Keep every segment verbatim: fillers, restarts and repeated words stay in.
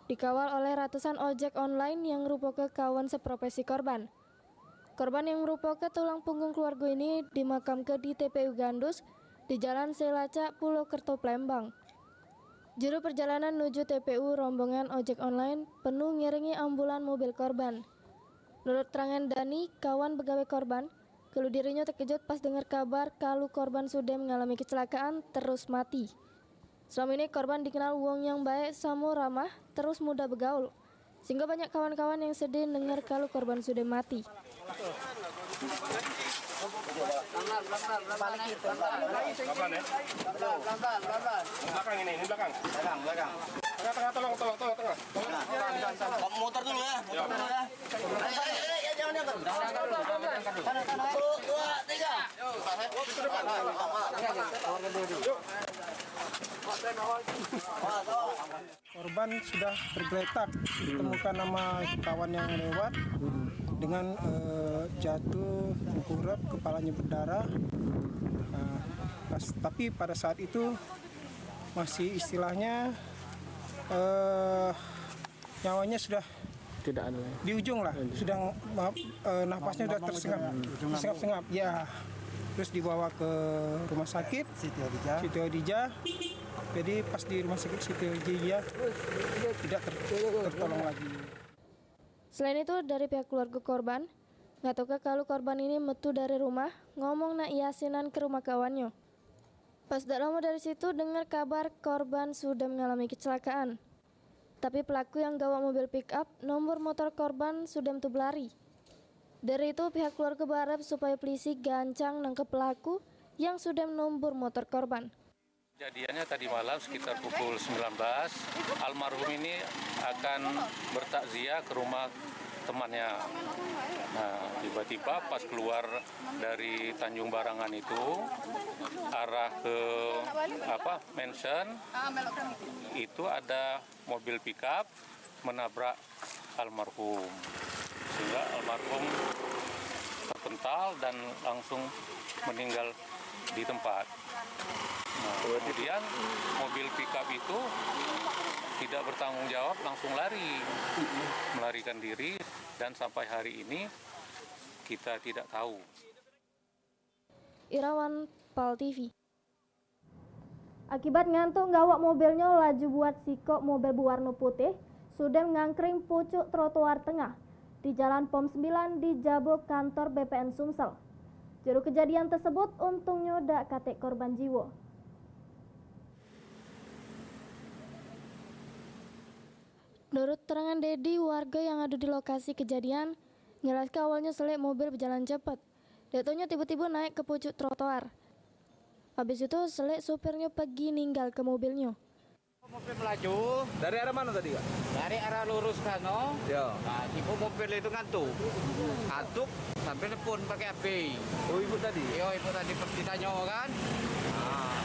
dikawal oleh ratusan ojek online yang ngrupoke kawan seprofesi korban. Korban yang ngrupoke tulang punggung keluarga ini dimakamke di T P U Gandus, di Jalan Selacak, Pulokerto, Palembang. Juru perjalanan nuju T P U rombongan ojek online penuh ngiringi ambulan mobil korban. Nurut terangan Dani, kawan begawe korban, kalu dirinyo tekejut pas dengar kabar kalu korban sudem ngalami kecelakaan terus mati. Selama ini korban dikenal wong yang baik samo ramah, terus mudah begaul. Sehingga banyak kawan-kawan yang sedih dengar kalu korban sudem mati. Belakang ini, ini belakang. Belakang, belakang. Tengah, tengah, tolong, tolong, tolong, tengah. Tolong. Motor dulu ya, motor dulu ya. Korban sudah tergeletak, ditemukan sama kawan yang lewat dengan, eh, jatuh tengkurap, kepalanya berdarah. Nah, pas, tapi pada saat itu masih istilahnya, eh, nyawanya sudah tidak ada lagi. Di ujung lah, sudah, eh, nafasnya sudah tersengap, tersengap-sengap, ya. Terus dibawa ke rumah sakit Siti Khadijah. Siti Khadijah. Jadi pas di rumah sakit Siti Khadijah tidak ter- tertolong lagi. Selain itu, dari pihak keluarga korban ngatoke kalu korban ini metu dari rumah, ngomong nak yasinan ke rumah kawannya. Pas dak lama dari situ, dengar kabar korban sudem ngalami kecelakaan. Tapi pelaku yang gawa mobil pick up nombor motor korban sudem tu belari. Dari itu, pihak keluarga berharap supaya polisi gancang nangkep pelaku yang sudem nombor motor korban. Kejadiannya tadi malam sekitar pukul sembilan belas, almarhum ini akan bertakziah ke rumah temannya. Nah, tiba-tiba pas keluar dari Tanjung Barangan itu, arah ke, apa, Mention, itu ada mobil pickup menabrak almarhum, sehingga almarhum terpental dan langsung meninggal di tempat. Nah, kemudian mobil pickup itu tidak bertanggung jawab, langsung lari, melarikan diri, dan sampai hari ini kita tidak tahu. Irawan, Pal T V. Akibat ngantuk nggawa mobilnyo, laju buat sikok mobil bewarno putih sudem ngangkring pucuk trotoar tengah di Jalan Pom Sembilan di jabo kantor B P N Sumsel. Juru kejadian tersebut untungnyo dak katek korban jiwo. Nurut terangan Dedi, warga yang ado di lokasi kejadian, nyelaske awalnyo selek mobil bejalan cepet. Dak taunyo tibo-tibo naek ke pucuk trotoar. Habis itu, selek supirnyo pegi ninggalke mobilnyo. Mobil melaju. Dari arah mano tadi, Kak? Dari arah lurus sano. Yo. Nah, tibo mobil itu ngantuk. Ngantuk sambil nelpon pakai H P. Oh, ibu tadi? Yo, ibu tadi pas ditanyo kan. Nah,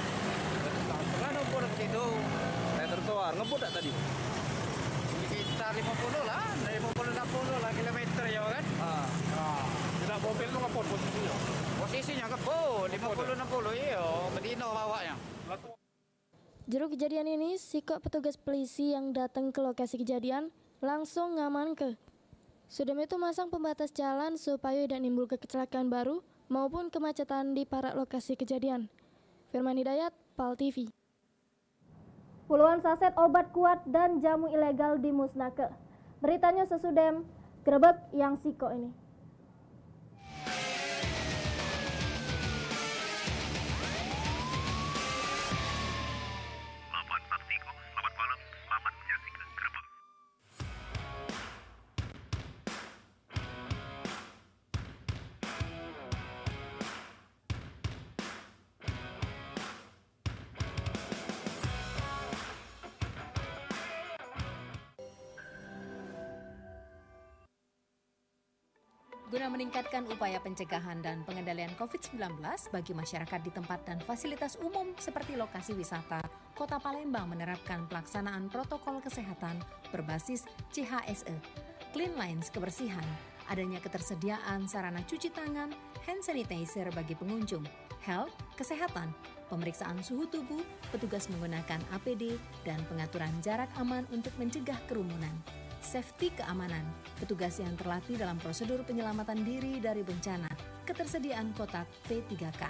terus langsung lah nubur ke situ. Naik trotoar, ngebut dak tadi? Sekitar lima puluh lah, lima puluh enam puluh lah kilometer yo kan. Ah. Nah, tidak mobil tu ngepot posisinya? Posisinya ngepot, lima puluh enam puluh, iyo, bedino bawaknyo. Juru kejadian ini, sikok petugas polisi yang dateng ke lokasi kejadian, langsung ngamanke. Sudem itu masang pembatas jalan supayo idak nimbulke kecelakaan baru maupun kemacetan di parak lokasi kejadian. Firman Hidayat, Pal T V. Puluhan saset obat kuat dan jamu ilegal dimusnahke. Beritanyo sesudem grebek yang sikok ini. Lapan Taktiko, selamat malam, selamat menyaksikan Grebek. Guna meningkatkan upaya pencegahan dan pengendalian covid sembilan belas bagi masyarakat di tempat dan fasilitas umum seperti lokasi wisata, Kota Palembang menerapkan pelaksanaan protokol kesehatan berbasis C H S E, Cleanliness, kebersihan, adanya ketersediaan sarana cuci tangan, hand sanitizer bagi pengunjung, Health, kesehatan, pemeriksaan suhu tubuh, petugas menggunakan A P D, dan pengaturan jarak aman untuk mencegah kerumunan. Safety, keamanan, petugas yang terlatih dalam prosedur penyelamatan diri dari bencana, ketersediaan kotak P tiga K.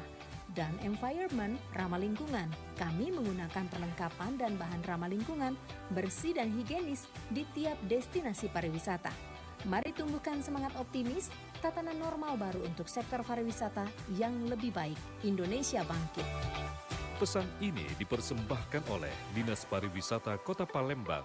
Dan environment, ramah lingkungan. Kami menggunakan perlengkapan dan bahan ramah lingkungan, bersih dan higienis di tiap destinasi pariwisata. Mari tumbuhkan semangat optimis, tatanan normal baru untuk sektor pariwisata yang lebih baik. Indonesia bangkit. Pesan ini dipersembahkan oleh Dinas Pariwisata Kota Palembang.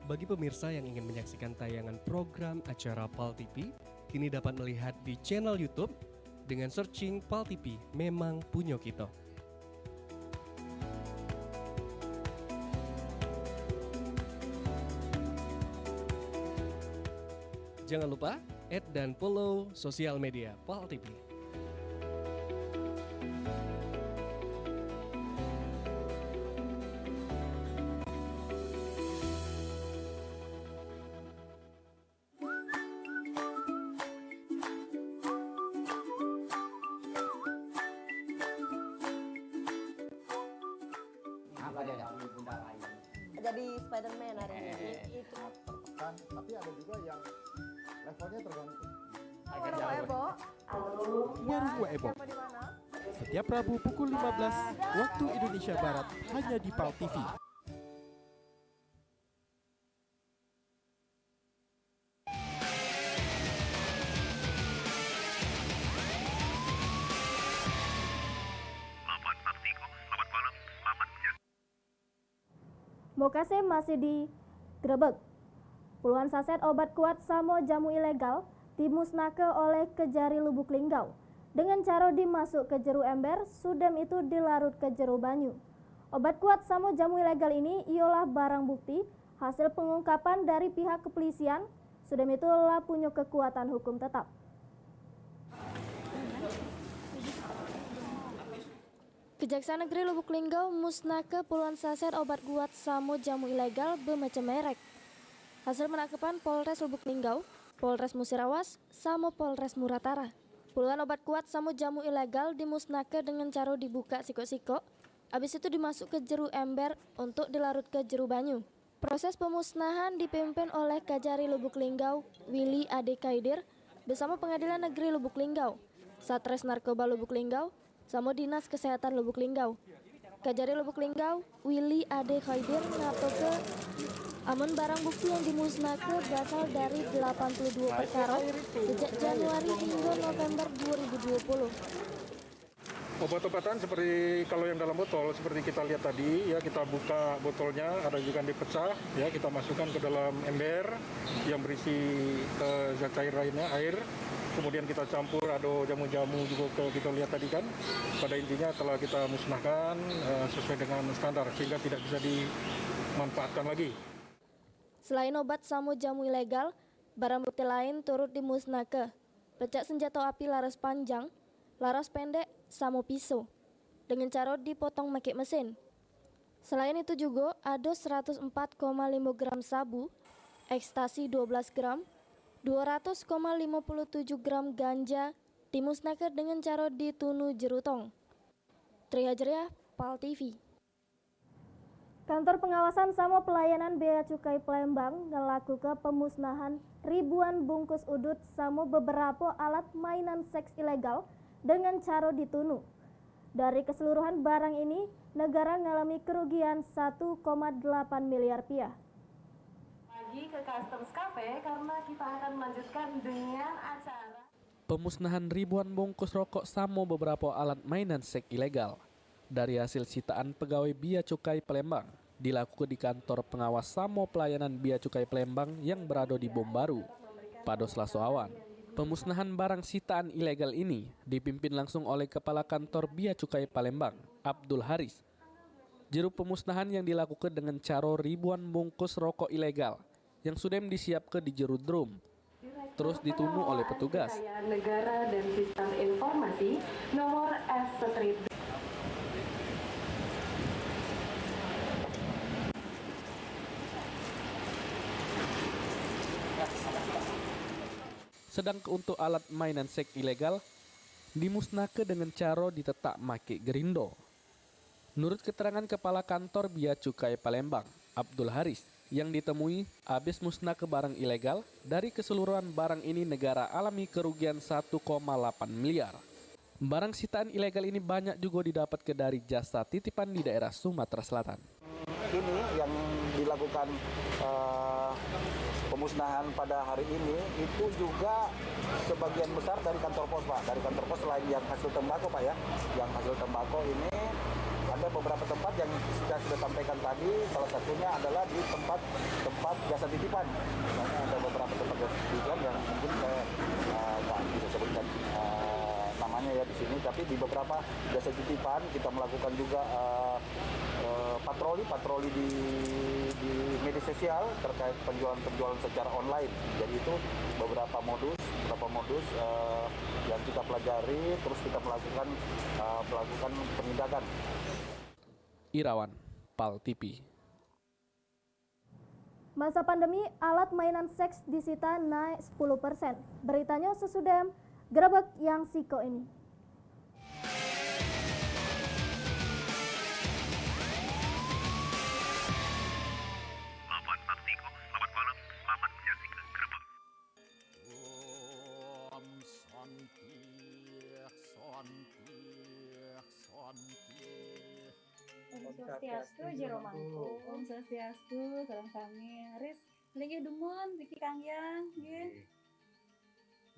Bagi pemirsa yang ingin menyaksikan tayangan program acara Pal T V, kini dapat melihat di channel YouTube dengan searching Pal T V, memang punyo kito. Jangan lupa add dan follow sosial media Pal T V. Jadi Spiderman hari ini. Itu. Tertekan, tapi ada juga yang levelnya tergantung. Warung Ebo. Warung Ebo. Setiap Rabu pukul lima belas waktu Indonesia Barat, hanya di Pal T V. Mokase masih digrebek. Puluhan saset obat kuat samo jamu ilegal dimusnahke oleh Kejari Lubuk Linggau dengan caro dimasuk ke jeru ember, sudem itu dilarut ke jeru banyu. Obat kuat samo jamu ilegal ini iolah barang bukti hasil pengungkapan dari pihak kepolisian, sudem itu la punyo kekuatan hukum tetap. Kejaksaan Negeri Lubuk Linggau musnahke puluhan saset obat kuat samo jamu ilegal bemacam merek. Hasil penangkepan Polres Lubuk Linggau, Polres Musirawas, samo Polres Muratara. Puluhan obat kuat samo jamu ilegal dimusnahke dengan caro dibuka sikok-sikok, abis itu dimasuk ke jeru ember untuk dilarut ke jeru banyu. Proses pemusnahan dipimpin oleh Kajari Lubuk Linggau, Willy Ade Kaidir, bersama Pengadilan Negeri Lubuk Linggau, Satres Narkoba Lubuk Linggau, samo Dinas Kesehatan Lubuk Linggau. Kajari Lubuk Linggau, Willy Ade Kaidir, ngatoke amun barang bukti yang dimusnahke berasal dari delapan puluh dua perkara sejak Januari hingga November dua ribu dua puluh. Obat-obatan seperti kalau yang dalam botol, seperti kita lihat tadi, ya, kita buka botolnya, ada juga yang dipecah, ya, kita masukkan ke dalam ember yang berisi, eh, zat cair lainnya, air. Kemudian kita campur, ada jamu-jamu juga ke, kita lihat tadi kan. Pada intinya telah kita musnahkan, eh, sesuai dengan standar sehingga tidak bisa dimanfaatkan lagi. Selain obat samo jamu ilegal, barang bukti lain turut dimusnahke. Pecak senjato api laras panjang, laras pendek, samo piso. Dengan caro dipotong make mesin. Selain itu jugo ado seratus empat koma limo gram sabu, ekstasi dua belas gram, dua ratus koma limo puluh tujuh gram ganja dimusnahke dengan caro ditunu jerutong. Tria Jeriah, Pal T V. Kantor Pengawasan samo Pelayanan Bea Cukai Palembang ngelakuke pemusnahan ribuan bungkus udut samo beberapo alat mainan seks ilegal dengan caro ditunu. Dari keseluruhan barang ini, negara ngalami kerugian satu koma delapan miliar piah. Lagi ke Customs Cafe karena kita akan melanjutkan dengan acara Pemusnahan ribuan bungkus rokok samo beberapo alat mainan seks ilegal dari hasil sitaan pegawai Bea Cukai Palembang dilakuke di Kantor Pengawas samo Pelayanan Bea Cukai Palembang yang berado di Bom Baru, pado Selaso awan. Pemusnahan barang sitaan ilegal ini dipimpin langsung oleh Kepala Kantor Bea Cukai Palembang, Abdul Haris. Jero pemusnahan yang dilakuke dengan caro ribuan bungkus rokok ilegal yang sudem disiapke di jero drum, terus ditunu oleh petugas. Kekayaan Negara dan Sistem Informasi nomor S seribu. Sedangke untuk alat mainan seks ilegal dimusnahke dengan caro ditetak make gerindo. Nurut keterangan Kepala Kantor Bea Cukai Palembang, Abdul Haris, yang ditemui abis musnahke barang ilegal, dari keseluruhan barang ini negara alami kerugian satu koma lapan miliar. Barang sitaan ilegal ini banyak jugo didapatke dari jasa titipan di daerah Sumatera Selatan. Ini yang dilakukan, eh, pemusnahan pada hari ini itu juga sebagian besar dari kantor pos, Pak. Dari kantor pos selain yang hasil tembakau, Pak, ya. Yang hasil tembakau ini ada beberapa tempat yang sudah sudah sampaikan tadi. Salah satunya adalah di tempat tempat jasa titipan. Misalnya ada beberapa tempat jasa titipan yang mungkin saya, eh, nggak bisa sebutkan, eh, namanya ya di sini, tapi di beberapa jasa titipan kita melakukan juga, eh, eh, patroli patroli di di media sosial terkait penjualan penjualan secara online. Jadi itu beberapa modus beberapa modus, eh, yang kita pelajari, terus kita melakukan, eh, melakukan penindakan. Irawan, Pal T V. Masa pandemi, alat mainan seks disita naik sepuluh persen. Beritanyo sesudem grebek yang sikok ini. Om Swastiastu, Jero Mangku. Om Swastiastu, salam sami. Ris, linggih dumun, niki Kang Yang, nggih. Nggih.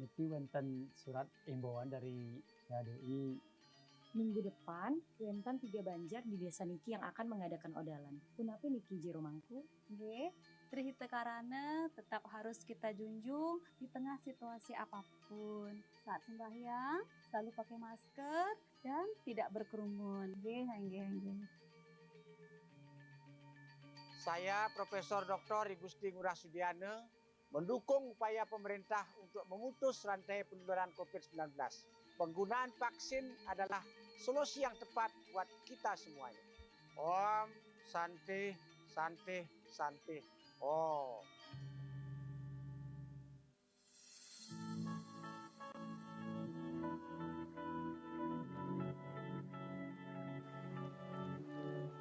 Niki wonten surat imbauan dari K D I. Minggu depan, wonten tiga banjar di desa niki yang akan mengadakan odalan. Punapi niki, Jero Mangku? Nggih, Tri Hita Karana tetap harus kita junjung di tengah situasi apapun. Saat sembahyang, selalu pakai masker dan tidak berkerumun. Nggih, nggih, nggih. Saya, Profesor Doktor I Gusti Ngurah Sudiana, mendukung upaya pemerintah untuk memutus rantai penularan covid sembilan belas. Penggunaan vaksin adalah solusi yang tepat buat kita semuanya. Om Santi, Santi, Santi, Om.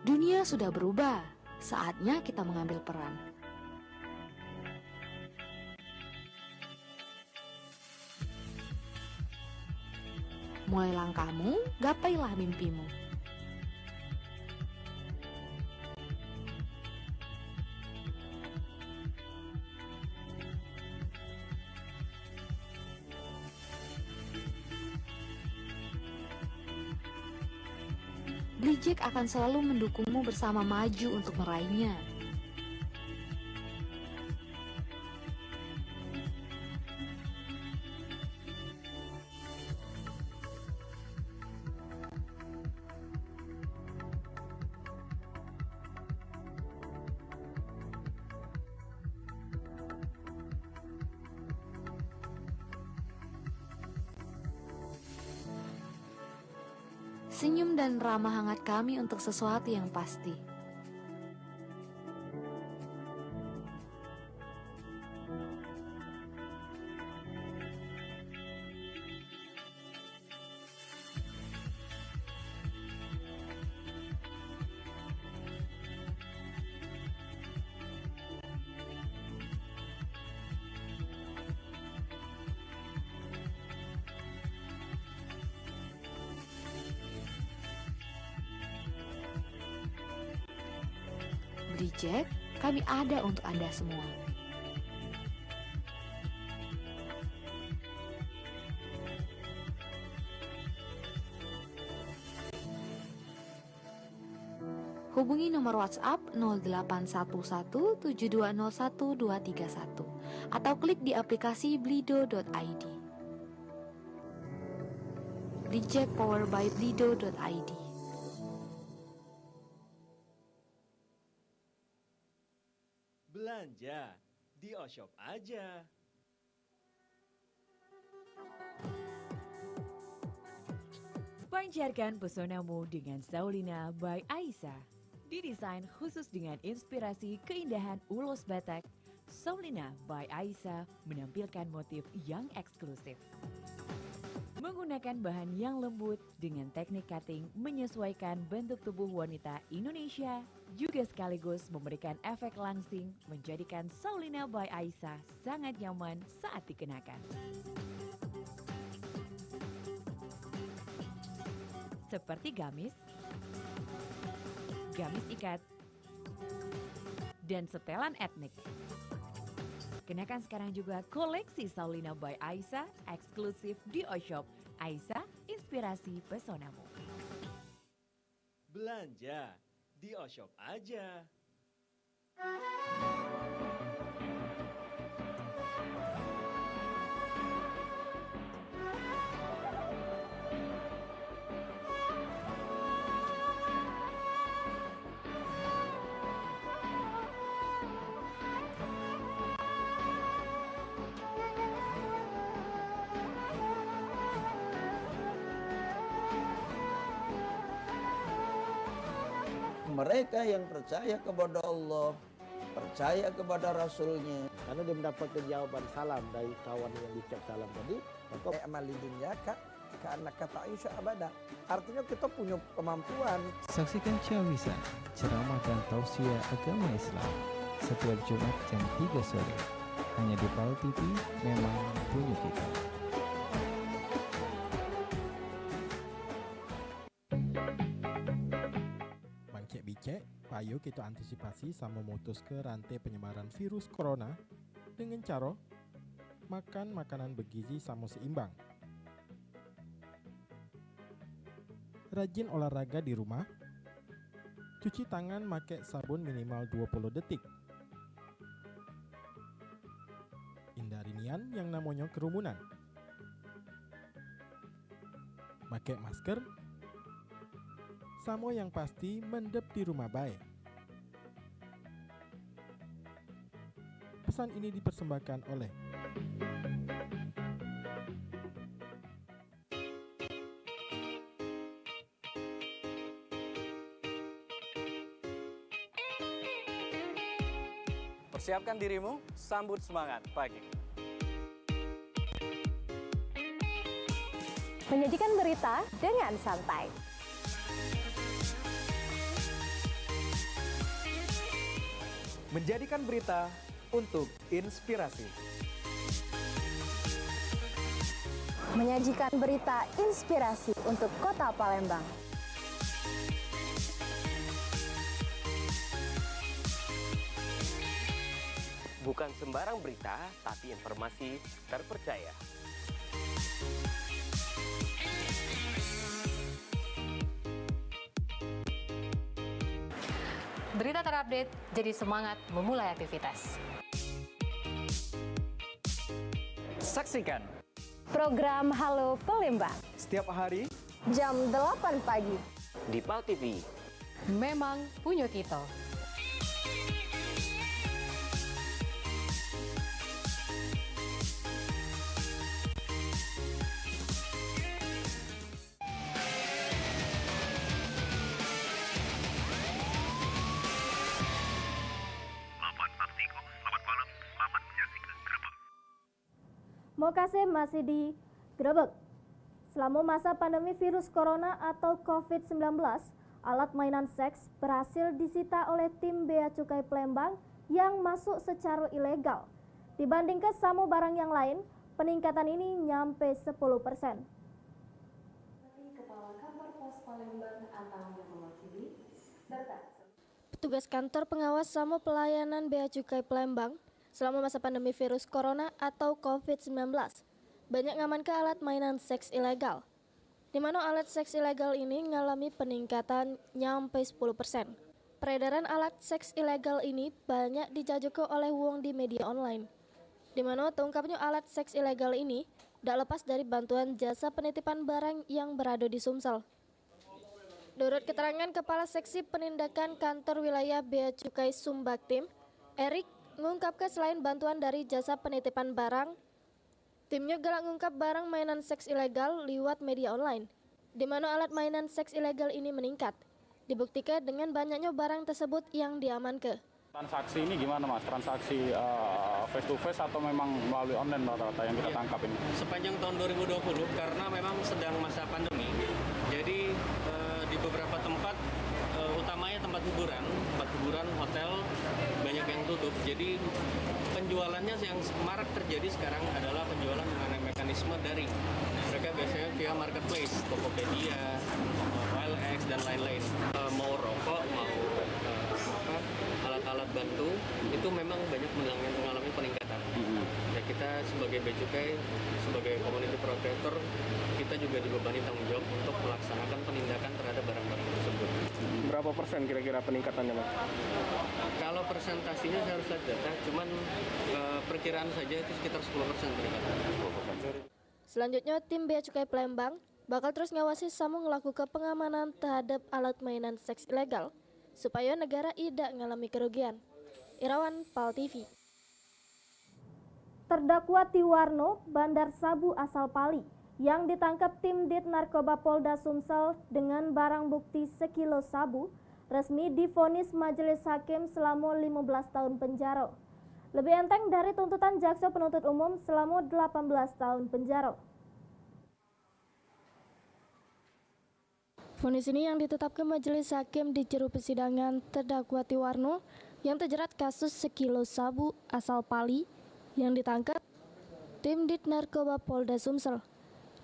Dunia sudah berubah, saatnya kita mengambil peran. Mulai langkahmu, gapailah mimpimu. Blijek akan selalu mendukungmu bersama maju untuk meraihnya. Senyum dan ramah hangat kami untuk sesuatu yang pasti. Beli Jack, kami ada untuk Anda semua. Hubungi nomor WhatsApp nol delapan satu satu tujuh dua nol satu dua tiga satu atau klik di aplikasi blido dot I D. Beli Jack power by blido dot I D. Belanja di Oshop aja. Pancarkan pesonamu dengan Saulina by Aisa. Didesain khusus dengan inspirasi keindahan ulos Batak, Saulina by Aisa menampilkan motif yang eksklusif. Menggunakan bahan yang lembut dengan teknik cutting menyesuaikan bentuk tubuh wanita Indonesia, juga sekaligus memberikan efek langsing menjadikan Saulina by Aisa sangat nyaman saat dikenakan. Seperti gamis, gamis ikat, dan setelan etnik. Kenakan sekarang juga koleksi Saulina by Aisa, eksklusif di Oshop. Aisa, inspirasi pesonamu. Belanja di Oshop aja. Mereka yang percaya kepada Allah, percaya kepada Rasulnya. Karena dia mendapatkan jawaban salam dari kawan yang diucap salam tadi, maka i'mal lidunyaka ka'annaka ta'isyu abada. Artinya kita punya kemampuan. Saksikan Ceramah dan Tausiah Agama Islam setiap Jumat jam tiga sore. Hanya di Pal T V, memang punya kita. Mancek bicek, payo kito antisipasi samo mutuske rante penyebaran virus corona dengan caro makan makanan begizi samo seimbang. Rajin olahraga di rumah. Cuci tangan make sabun minimal dua puluh detik. Hindari nian yang namonyo kerumunan. Make masker. Samo yang pasti mendep di rumah bae. Pesan ini dipersembahkan oleh Persiapkan dirimu, sambut semangat pagi. Menyajikan berita dengan santai. Menjadikan berita untuk inspirasi. Menyajikan berita inspirasi untuk Kota Palembang. Bukan sembarang berita, tapi informasi terpercaya. Berita terupdate, jadi semangat memulai aktivitas. Saksikan program Halo Palembang setiap hari jam delapan pagi di Pal T V. Memang punyo kito. Mokase masih di Grebek. Selama masa pandemi virus corona atau covid sembilan belas, alat mainan seks berhasil disita oleh tim Bea Cukai Palembang yang masuk secara ilegal. Dibandingke samo barang yang lain, peningkatan ini nyampe sepuluh persen. Kepala Kantor Pos Palembang atau yang mewakili, serta Petugas Kantor Pengawas samo Pelayanan Bea Cukai Palembang, selama masa pandemi virus corona atau covid sembilan belas, banyak ngamanke alat mainan seks ilegal. Di mano alat seks ilegal ini ngalami peningkatan nyampe sepuluh persen. Peredaran alat seks ilegal ini banyak dijajoke oleh wong di media online. Di mano teungkapnyo alat seks ilegal ini dak lepas dari bantuan jasa penitipan barang yang berado di Sumsel. Nurut keterangan Kepala Seksi Penindakan Kantor Wilayah Bea Cukai Sumbaktim, Erik, ngungkapke selain bantuan dari jasa penitipan barang, timnyo galak ngungkap barang mainan seks ilegal liwat media online, di mano alat mainan seks ilegal ini meningkat, dibuktike dengan banyaknyo barang tersebut yang diamanke. Transaksi ini gimana, Mas? Transaksi, eh, face to face atau memang melalui online rata-rata yang kita Iya. tangkap ini? Sepanjang tahun dua ribu dua puluh, karena memang sedang masa pandemi, jadi, eh, di beberapa tempat, eh, utamanya tempat hiburan, tempat hiburan, hotel, banyak yang tutup. Jadi, penjualannya yang marak terjadi sekarang adalah penjualan dengan mekanisme daring. Mereka biasanya via marketplace, Tokopedia, O L X, dan lain-lain. Eh, mau rokok, mau, eh, apa, alat-alat bantu, itu memang banyak mengalami, mengalami peningkatan. Hmm. Ya, kita sebagai bea cukai, sebagai community protector, kita juga dibebani tanggung jawab untuk melaksanakan penindakan terhadap barang-barang tersebut. Berapa persen kira-kira peningkatannya, Mas? Kalau persentasinya saya harus lihat data, cuman, eh, perkiraan saja itu sekitar sepuluh persen peningkatan. Sepuluh persen. Selanjutnyo, tim Bea Cukai Palembang bakal terus ngawasi samo ngelakuke pengamanan terhadap alat mainan seks ilegal, supaya negara idak ngalami kerugian. Irawan, Pal T V. Terdakwa Tiwarno, bandar sabu asal Pali, yang ditangkap tim Dit Narkoba Polda Sumsel dengan barang bukti sekilo sabu, resmi divonis Majelis Hakim selama lima belas tahun penjara. Lebih enteng dari tuntutan jaksa penuntut umum selama delapan belas tahun penjara. Vonis ini yang ditetapkan Majelis Hakim di jero persidangan terdakwa Tiwarno yang terjerat kasus sekilo sabu asal Pali yang ditangkap tim Dit Narkoba Polda Sumsel,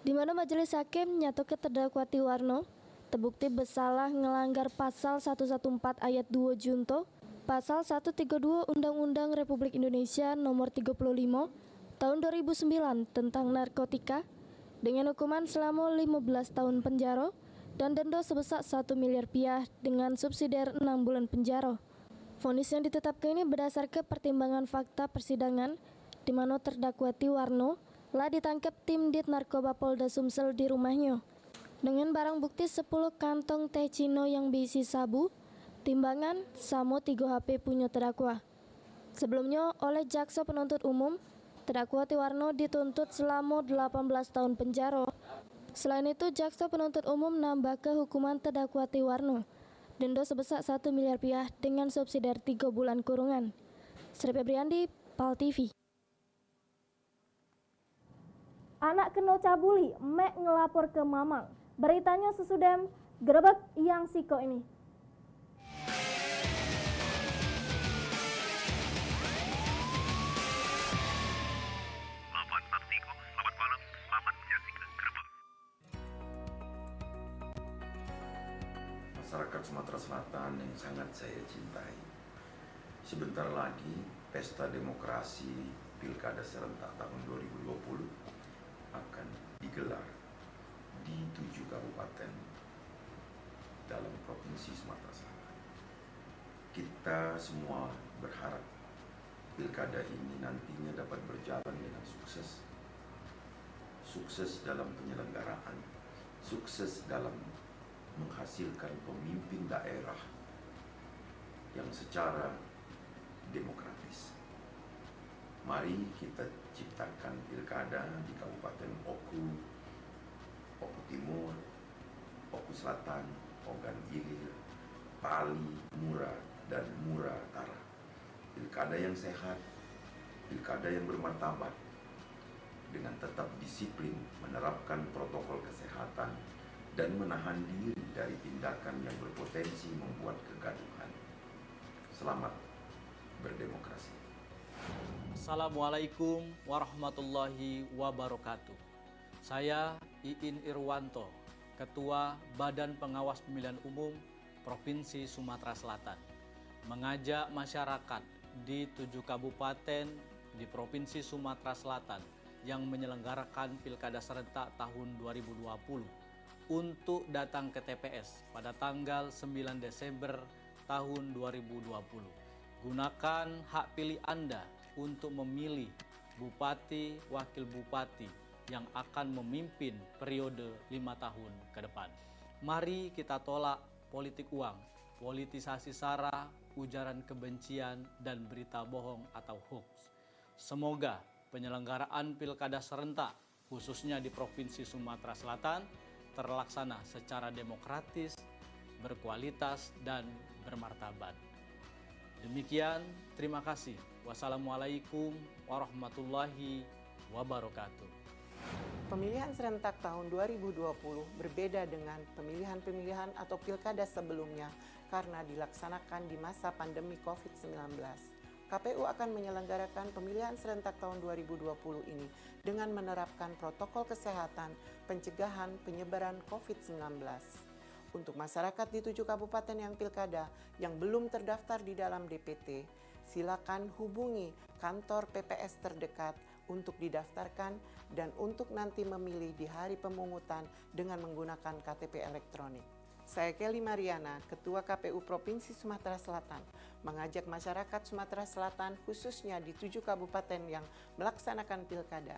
di mano Majelis Hakim nyatoke terdakwa Tiwarno tebukti besalah ngelanggar Pasal satu satu empat ayat duo junto Pasal satu tigo duo Undang-Undang Republik Indonesia Nomor tigo puluh limo Tahun dua ribu sembilan tentang narkotika dengan hukuman selama lima belas tahun penjara dan denda sebesak satu miliar rupiah dengan subsidiar enam bulan penjara. Vonis yang ditetapkan ini berdasarkan pertimbangan fakta persidangan di mana terdakwa Tiwarno lah ditangkap tim Dit Narkoba Polda Sumsel di rumahnyo dengan barang bukti sepuluh kantong teh cino yang berisi sabu, timbangan, samo tigo H P punyo terdakwa. Sebelumnyo, oleh jaksa penuntut umum, terdakwa Tiwarno dituntut selama delapan belas tahun penjara. Selain itu, jaksa penuntut umum nambahke hukuman terdakwa Tiwarno, denda sebesak satu miliar rupiah dengan subsidiar tigo bulan kurungan. Sri Febriandi, Pal T V. Anak keno cabuli, mek ngelapor ke mamang. Beritanyo sesudem, grebek yang sikok ini. Lapan Artiko, selamat malam, selamat menyaksikan Grebek. Masyarakat Sumatera Selatan yang sangat saya cintai, sebentar lagi pesta demokrasi Pilkada serentak tahun dua ribu dua puluh akan digelar di tujuh kabupaten dalam Provinsi Sumatera Selatan. Kita semua berharap Pilkada ini nantinya dapat berjalan dengan sukses. Sukses dalam penyelenggaraan, sukses dalam menghasilkan pemimpin daerah yang secara demokratis. Mari kita ciptakan pilkada di Kabupaten Oku, Oku Timur, Oku Selatan, Ogan Ilir, Pali, Mura, dan Mura Utara. Pilkada yang sehat, pilkada yang bermartabat, dengan tetap disiplin menerapkan protokol kesehatan dan menahan diri dari tindakan yang berpotensi membuat kegaduhan. Selamat berdemokrasi. Assalamualaikum warahmatullahi wabarakatuh. Saya Iin Irwanto, Ketua Badan Pengawas Pemilihan Umum Provinsi Sumatera Selatan, mengajak masyarakat di tujuh kabupaten di Provinsi Sumatera Selatan yang menyelenggarakan Pilkada serentak tahun dua ribu dua puluh untuk datang ke T P S pada tanggal sembilan Desember tahun dua ribu dua puluh. Gunakan hak pilih Anda untuk memilih bupati, wakil bupati yang akan memimpin periode lima tahun ke depan. Mari kita tolak politik uang, politisasi sara, ujaran kebencian, dan berita bohong atau hoax. Semoga penyelenggaraan pilkada serentak, khususnya di Provinsi Sumatera Selatan, terlaksana secara demokratis, berkualitas, dan bermartabat. Demikian, terima kasih. Wassalamualaikum warahmatullahi wabarakatuh. Pemilihan serentak tahun dua ribu dua puluh berbeda dengan pemilihan-pemilihan atau pilkada sebelumnya karena dilaksanakan di masa pandemi covid sembilan belas. K P U akan menyelenggarakan pemilihan serentak tahun dua ribu dua puluh ini dengan menerapkan protokol kesehatan pencegahan penyebaran covid sembilan belas. Untuk masyarakat di tujuh kabupaten yang pilkada yang belum terdaftar di dalam D P T, silakan hubungi kantor P P S terdekat untuk didaftarkan dan untuk nanti memilih di hari pemungutan dengan menggunakan K T P elektronik. Saya Kelly Mariana, Ketua K P U Provinsi Sumatera Selatan, mengajak masyarakat Sumatera Selatan, khususnya di tujuh kabupaten yang melaksanakan pilkada,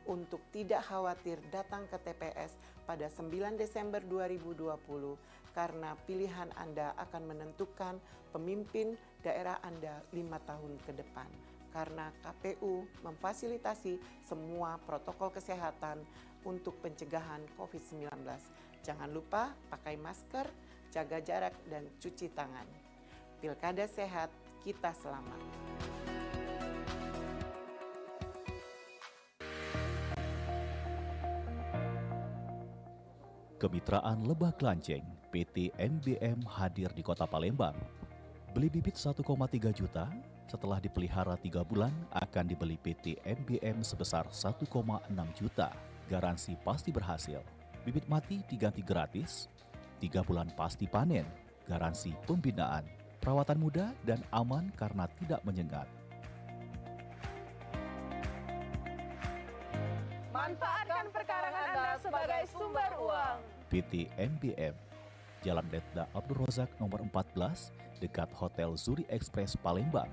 untuk tidak khawatir datang ke T P S pada sembilan Desember dua ribu dua puluh, karena pilihan Anda akan menentukan pemimpin daerah Anda lima tahun ke depan, karena K P U memfasilitasi semua protokol kesehatan untuk pencegahan covid sembilan belas. Jangan lupa pakai masker, jaga jarak, dan cuci tangan. Pilkada sehat, kita selamat. Kemitraan Lebah Kelanceng, P T M B M, hadir di Kota Palembang. Beli bibit satu koma tiga juta, setelah dipelihara tiga bulan akan dibeli P T M B M sebesar satu koma enam juta. Garansi pasti berhasil. Bibit mati diganti gratis, tiga bulan pasti panen. Garansi pembinaan, perawatan mudah dan aman karena tidak menyengat. Manfaatkan perkarangan Anda sebagai sumber uang. P T M B M, Jalan Letda Abdul Rozak nomor empat belas, dekat Hotel Zuri Express Palembang.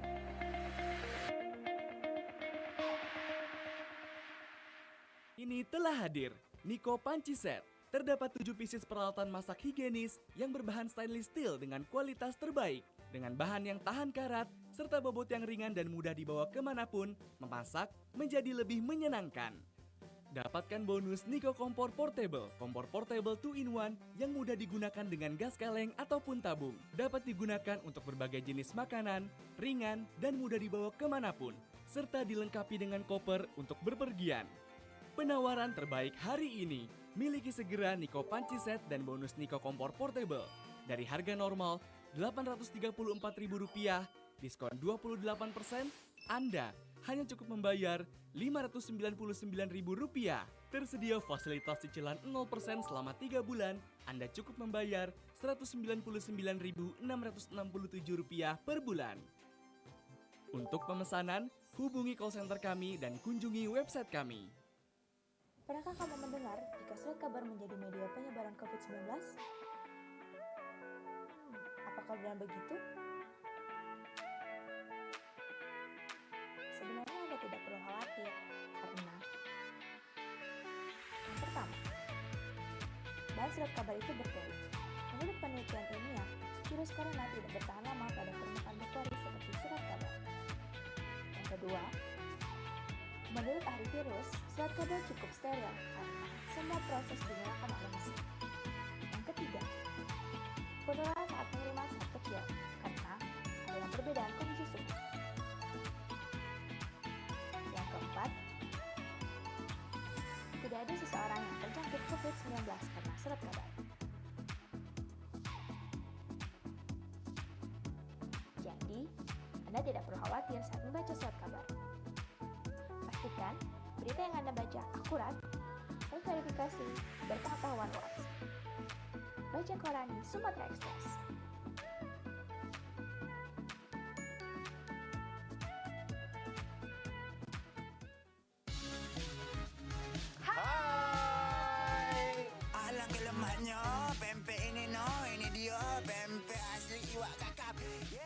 Ini telah hadir Niko Panci Set. Terdapat tujuh pieces peralatan masak higienis yang berbahan stainless steel dengan kualitas terbaik, dengan bahan yang tahan karat, serta bobot yang ringan dan mudah dibawa kemanapun, memasak menjadi lebih menyenangkan. Dapatkan bonus Niko Kompor Portable, kompor portable two in one yang mudah digunakan dengan gas kaleng ataupun tabung. Dapat digunakan untuk berbagai jenis makanan, ringan, dan mudah dibawa kemanapun, serta dilengkapi dengan koper untuk berpergian. Penawaran terbaik hari ini, miliki segera Niko Panci Set dan bonus Niko Kompor Portable. Dari harga normal delapan ratus tiga puluh empat ribu rupiah, diskon dua puluh delapan persen, Anda hanya cukup membayar lima ratus sembilan puluh sembilan ribu rupiah. Tersedia fasilitas cicilan nol persen selama tiga bulan, Anda cukup membayar seratus sembilan puluh sembilan ribu enam ratus enam puluh tujuh rupiah per bulan. Untuk pemesanan, hubungi call center kami dan kunjungi website kami. Pernahkah kamu mendengar jika surat kabar menjadi media penyebaran covid sembilan belas? Hmm, apakah benar begitu? Sebenarnya Anda tidak perlu khawatir, karena yang pertama, bahan surat kabar itu berpori. Menurut penelitian ilmiah, virus corona tidak bertahan lama pada permukaan berpori seperti surat kabar. Yang kedua, menurut ahli virus, surat kabar cukup steril karena semua proses digerakkan oleh mesin. Yang ketiga, penularan saat pengiriman sangat kecil karena ada yang berbeda dengan kondisi sungguh. Yang keempat, covid sembilan belas karena surat kabar. Jadi, Anda tidak perlu khawatir saat membaca surat kabar. Pastikan berita yang Anda baca akurat, terverifikasi, berpengetahuan luas. Baca koran di Sumatera Express. Hai. Alangke lemaknyo pempek ini no, ini dio pempek asli iwak kakap. Ye.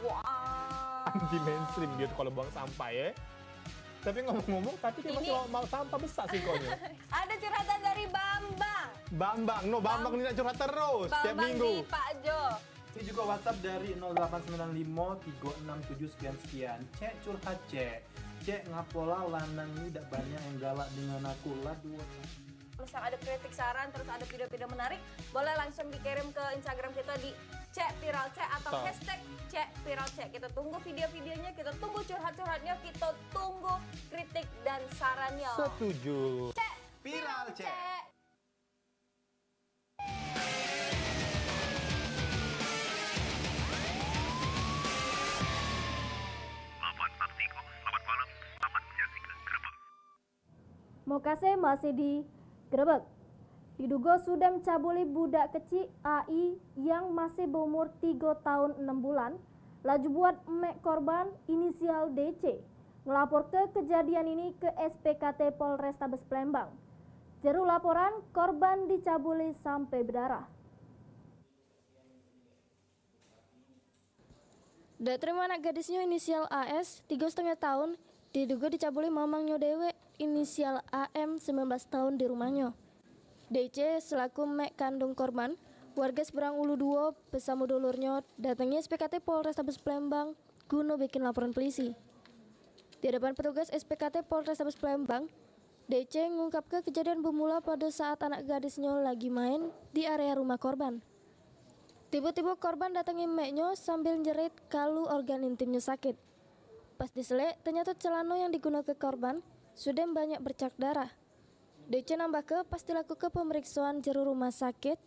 Wah. Anti mainstream dio tu kalu buang sampah ye. Tapi ngomong-ngomong, tapi dio masih mau, mau sampah besak sikonyo. Ado curhatan dari Bambang. Bambang, no, Bambang ni nak curhat terus tiap minggu. Bambang di Pak Jo. Ini juga WhatsApp dari nol delapan sembilan lima tiga enam tujuh sekian sekian. Cek, curhat, Cek. Cek, ngapolah lanang ni dak banyak yang galak dengan aku lah duo. Misal ada kritik, saran, terus ada video-video menarik, boleh langsung dikirim ke Instagram kita di Cek Viral Cek atau hashtag Cek Viral Cek. Kita tunggu video-videonya, kita tunggu curhat-curhatnya, kita tunggu kritik dan sarannya. Setuju. Cek Viral Cek. Mokase masih di Grebek. Diduga sudah mencabuli budak kecik A I yang masih berumur tiga tahun enam bulan, laju buat emek korban inisial D C ngelaporke kejadian ini ke S P K T Polrestabes Palembang. Jeru laporan, korban dicabuli sampai berdarah. Dak terima anak gadisnyo inisial A S, tigo setengah taun, diduga dicabuli mamangnyo dewek inisial A M, sembilan belas taun, di rumahnyo. D C selaku mek kandung korban, warga Seberang Ulu duo besamo dulurnyo datangi S P K T Polrestabes Palembang guno bikin laporan polisi. Di hadapan petugas S P K T Polrestabes Palembang, D C ngungkapke kejadian bermula pada saat anak gadisnyo lagi main di area rumah korban. Tiba-tiba korban datangi meknyo sambil njerit kalu organ intimnyo sakit. Pas diselik, ternyata celano yang digunake korban sudah banyak bercak darah. D C nambahke, pas dilakuke pemeriksaan jeru rumah sakit,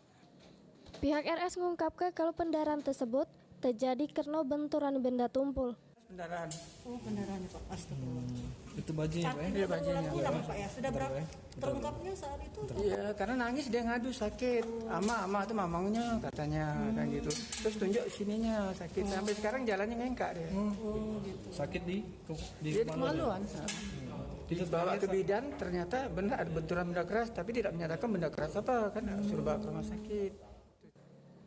pihak R S ngungkapke kalu pendarahan tersebut terjadi kerno benturan benda tumpul. Pendarahan. Oh, pendarahannya, Pak. Astagfirullah. Hmm. Itu bajunya, Pak, ya? Iya, bajunya. Pulang, Pak, ya? Sudah berapa? Terungkapnya saat itu? Iya, karena nangis dia ngadu sakit. Ama, ama tuh mamangnya katanya, kan gitu. Terus tunjuk sininya sakit. Sampai sekarang jalannya ngengkak dia. Oh, gitu. Sakit di, ke-, di kemaluan. Dia di kemaluan. Nah. Dibawa ke bidan, ternyata benar ada benturan benda keras, tapi tidak menyatakan benda keras apa, kan suruh bawa ke rumah sakit.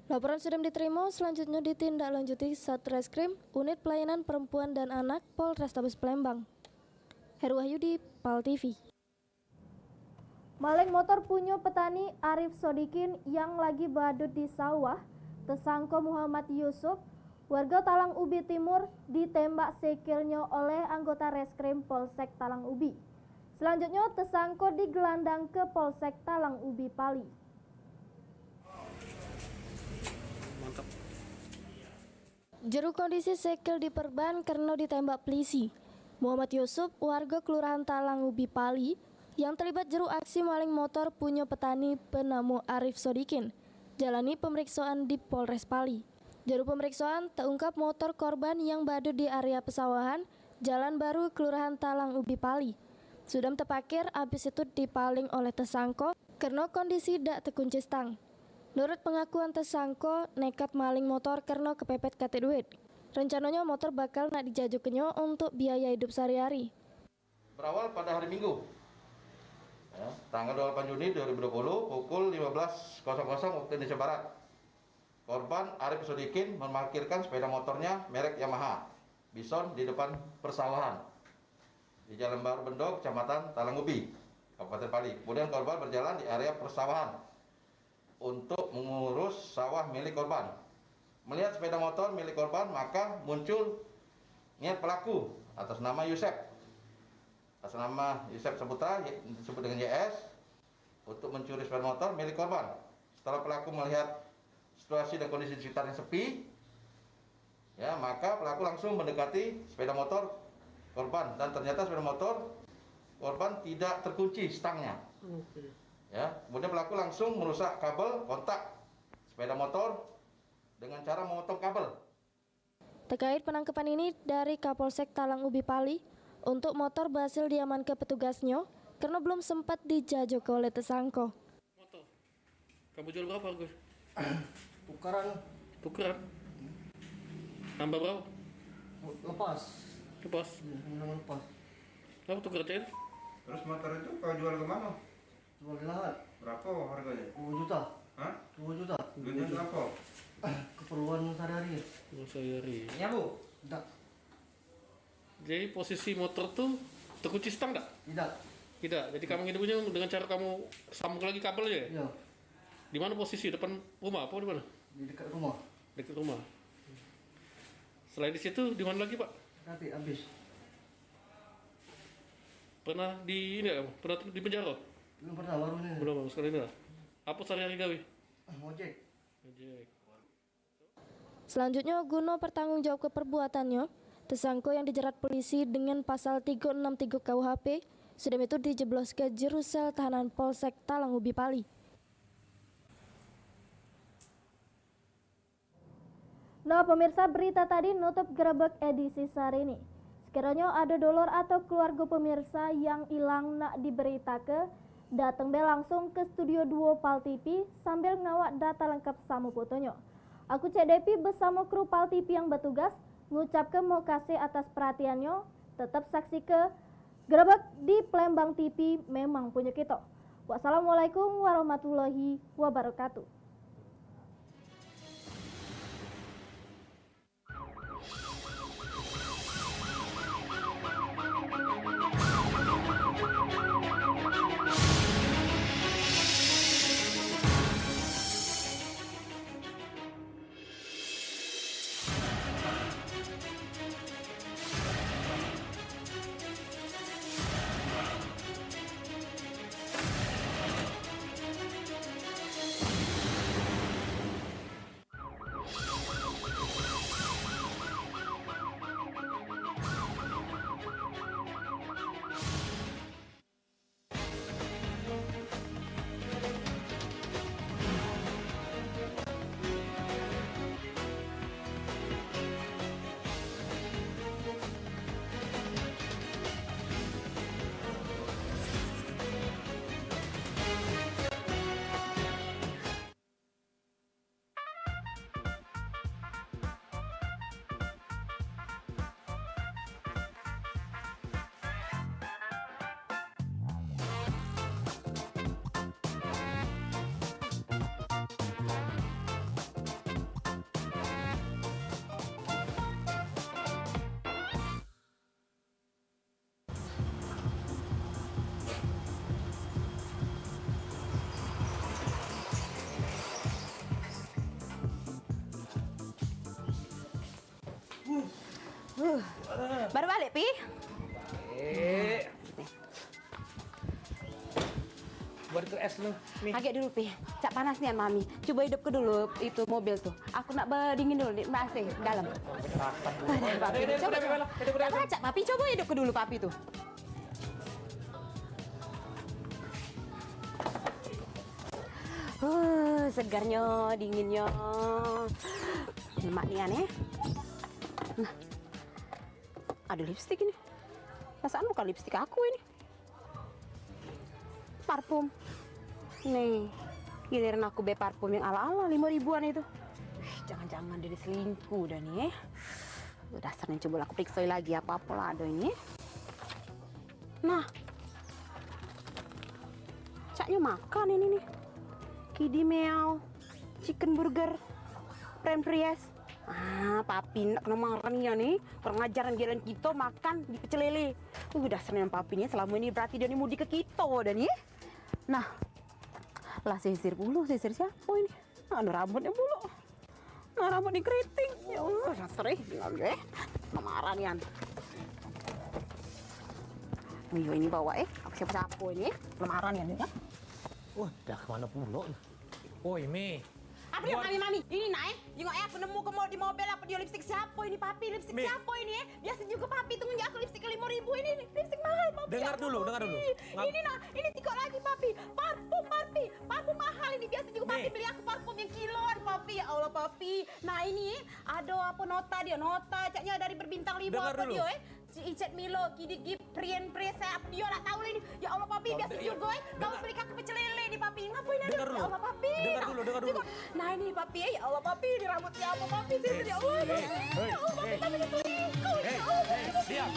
Laporan sudah diterima, selanjutnya ditindaklanjuti Satreskrim Unit Pelayanan Perempuan dan Anak Polrestabes Palembang. Heru Wahyudi, Pal T V. Maling motor punyo petani Arif Sodikin yang lagi badut di sawah, tesangko Muhammad Yusuf, warga Talang Ubi Timur, ditembak sikilnyo oleh anggota Reskrim Polsek Talang Ubi. Selanjutnyo, tesangko digelandang ke Polsek Talang Ubi Pali. Mantap. Jeru kondisi sikil diperban kareno ditembak pelisi. Muhammad Yusuf, warga Kelurahan Talang Ubi Pali, yang terlibat jeru aksi maling motor punyo petani benamo Arif Sodikin, jalani pemeriksaan di Polres Pali. Jeru pemeriksaan, teungkap motor korban yang badut di area pesawahan, Jalan Baru, Kelurahan Talang Ubi Pali. Sudah teparkir, abis itu dipaling oleh tesangko kareno kondisi dak tekunci stang. Nurut pengakuan tesangko, nekat maling motor kareno kepepet katek duit. Rencanonyo motor bakal nak dijajokenyo untuk biaya hidup sehari-hari. Berawal pada hari Minggu, ya, tanggal dua puluh delapan Juni dua ribu dua puluh, pukul lima belas kosong kosong waktu Indonesia Barat, korban Arif Sodikin memarkirkan sepeda motornya merek Yamaha Bison di depan persawahan di Jalan Baru Bendo, Kecamatan Talang Ubi, Kabupaten Pali. Kemudian korban berjalan di area persawahan untuk mengurus sawah milik korban. Melihat sepeda motor milik korban, maka muncul niat pelaku atas nama Yusep, atas nama Yusep Saputra, disebut dengan Y S, untuk mencuri sepeda motor milik korban. Setelah pelaku melihat situasi dan kondisi di sekitar yang sepi, ya, maka pelaku langsung mendekati sepeda motor korban dan ternyata sepeda motor korban tidak terkunci stangnya. Oke. Ya, kemudian pelaku langsung merusak kabel kontak sepeda motor dengan cara memotong kabel. Terkait penangkapan ini, dari Kapolsek Talang Ubi Pali, untuk motor berhasil diamankan petugasnyo karena belum sempat dijajoke oleh tersangka. Motor. Kamu jual berapa harga? Tukaran. Tukaran? Nambah berapa? Lepas. Lepas? Iya, sama lepas. Apa tukar, Cil? Terus motor itu kau jual ke mana? Jual di lahat. Berapa harganya? Dua juta. Hah? Dua juta. Duitnya untuk apa? Keperluan sehari-hari. Keperluan sehari-hari. Ini, Bu? Tidak. Jadi, posisi motor tu terkunci stang tak? Tidak. Tidak. Jadi, kamu ngidup punya dengan cara kamu sambung lagi kabel aja? Iya. Di mana posisi? Depan rumah apa di mana? Di dekat rumah. Dekat rumah. Selain di situ, di mana lagi, Pak? Nanti habis. Pernah di ini, pernah di penjara? Belum pernah, baru ini. Belum, baru sekali ini lah. Apa sehari-hari gawe? Ngojek. Ngojek. Selanjutnya, guna pertanggungjawabke perbuatannya, tersangka yang dijerat polisi dengan pasal tiga enam tiga K U H P, sudah itu dijebloske jero sel tahanan Polsek Talang Ubi Pali. Nah, pemirsa, berita tadi nutup Grebek edisi sehari ini. Sekiranya ada dolor atau keluarga pemirsa yang ilang nak diberitake, dateng be langsung ke Studio Duo Pal T V sambil ngawak data lengkap sama fotonyo. Aku Cek Depi bersama kru Pal T V yang bertugas ngucapke mokasih atas perhatiannyo. Tetap saksike Grebek di Palembang T V, memang punyo kito. Wassalamualaikum warahmatullahi wabarakatuh. Baru balik, Pi? Eh. Buat ke es lu. Nih. Agak dulu, Pi. Cak panas nian, Mami. Coba hidupke dulu itu mobil tuh. Aku nak bedingin dulu di A C dalam. Udah, Papi. Coba, coba. Cak pacak, Papi. Coba hidupke dulu, Papi tuh. Uh, segarnyo, dinginnyo. Lemak nian, eh. Nah. Ada lipstick ini. Perasaan bukan lipstick aku ini. Parfum. Nih, giliran aku be parfum yang ala-ala lima ribuan itu. Ih, jangan-jangan dia selingkuh dah nih, eh. Dasarnya, coba aku periksa lagi apa-apa lah ada ini. Nah. Caknya makan ini nih. Kidi meow, chicken burger, french fries. Ah, papi nak kena marah nih ya nih. Kurang ajar, jalan kito makan di pecel lele. Uh, dasar nih papi nih, selama ini berarti dia nih mudi ke kito dah nih. Nah, lah sisir pulu, sisir siapa ini? Anu rambutnya pulu. Nah, rambut nih keriting. Ya Allah, dasar eh, tinggal deh. Kena marah nih an. Iyo, ini bawa eh, aku siapa-siapa ini. Kena marah nih an ya. Wah, dah kemana pula nih? Woi, Mi. Priok, mami, mami. Ini nak, eh. Jengok, eh, aku nemu ke mo-, di mobil apa dia lipstick siapa ini, papi? Lipstick siapa ini, eh? Biasa juga papi tu ngunjuk aku lipstick ke lima ribu ini. Lipstick mahal, papi. Dengar dulu, dengar dulu. Ini nah, ini sikok lagi, papi. Parfum, papi. Parfum mahal ini. Biasa juga papi beli aku parfum yang kiloan, papi. Ya Allah, papi. Nah, ini ada apa nota dia? Nota caknya dari berbintang lima apa dia, eh? Si Icet Milo, Kidi Gip, Prien Presa, apa dia lah tahu lah ini. Ya Allah, papi, biasa juga, eh. Kau beli kaki pecel lele ni, papi. Ngapain ada? Dengar dulu. Ya Allah, papi. Dengar dulu, dengar dulu. Nah, ini, papi, eh. Ya Allah, papi, ini rambut siapa, papi? Sini, ya Allah, papi. Ya Allah, papi, papi selingkuh. Ya Allah, papi. Diam.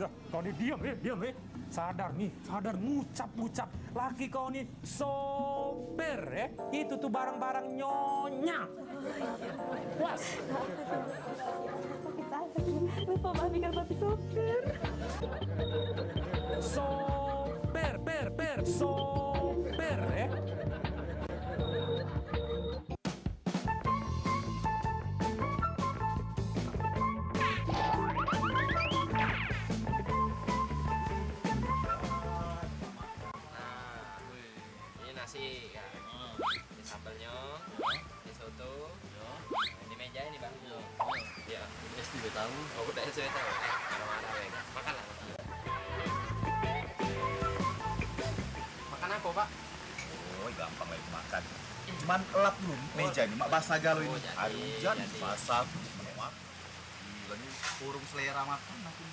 Dah, kau ni diam, eh, diam, eh. Sadar ni, sadar, ngucap-ngucap. Laki kau ni sopir, eh. Itu tu barang-barang nyonya. Puas. Sakit hati. Lupa, Bang, bikin Bang sopir. Sopir, per, per, sopir, eh. Nah, ini nasi, ya. Ini sambelnyo, ini soto. Ini meja ini, Bang. Iya. Es juga tahu. Oh, udah es juga tahu. Marah-marah, ya. Makanlah, Bang. Makan apa, Pak? Oh, gampang lagi makan. Cuman lap dulu meja ini, mak basah galo ini. Oh, jadi, aduh, hujan jadi. Basah. Gila, ini kurung selera makan aku.